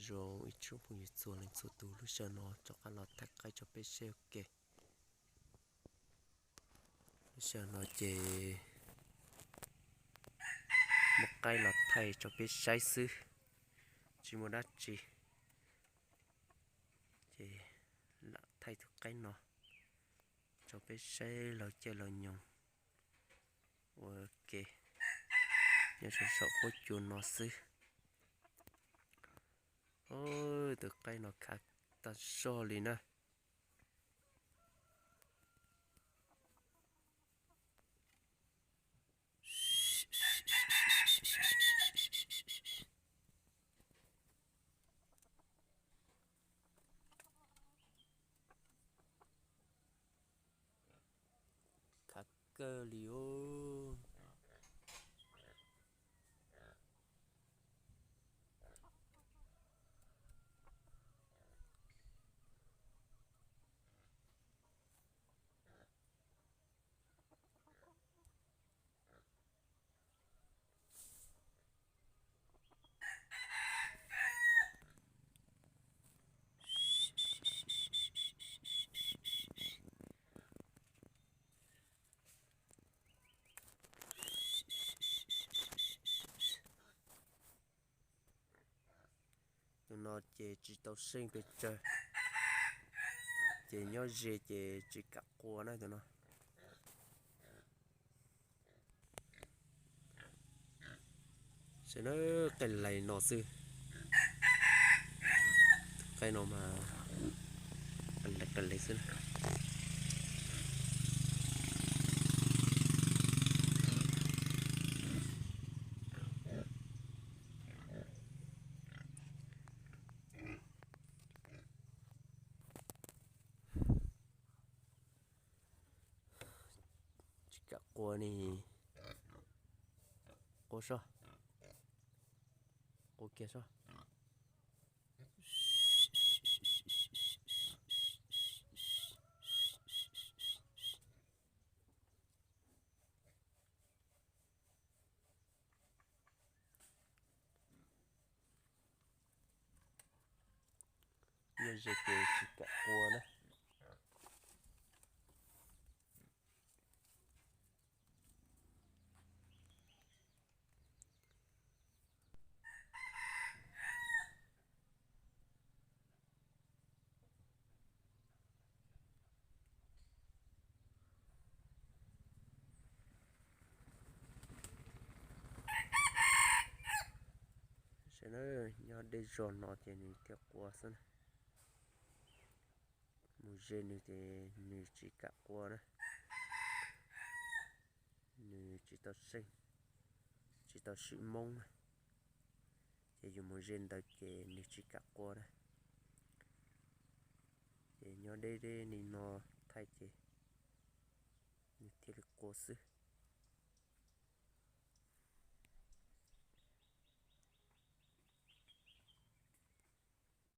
Zoo ib tsoom phooj ywg txhua leej txhua tus, lub sij hawm no rov qab los thaij qaib rau peb saib ua ke. Lub sij hawm no ces muab qaib los thaij rau peb saib xwb, tsis muaj dab tsi. Ces lam thaij tus qaib no rau peb saib laug caij laug nyoog ua ke nyob saum saum huab cua no xwb. Tus qaib no khav tag zog li na. Khav kawg li os. Tus no ces tsis tau seej pes tsawg, ces nyob ze ces tsis kam qua na tus no. Saib na, qaij lais no xwb. Qaij no mas qaij lais qaij lais xwb na. Tsis kam qua ni. Qua sob. Qua kiag sob. Nyob ze ces tsis kam qua na. Saib na, nyob deb zog no ces nws thiaj qua xwb na. Mus ze nws ces nws tsis kam qua na. Nws tsis tau seej, tsis tau swm moob na. Ces yus mus ze ntawd ces nws tsis kam qua na. Ces nyob deb deb li no thaij ces nws thiaj li qua xwb.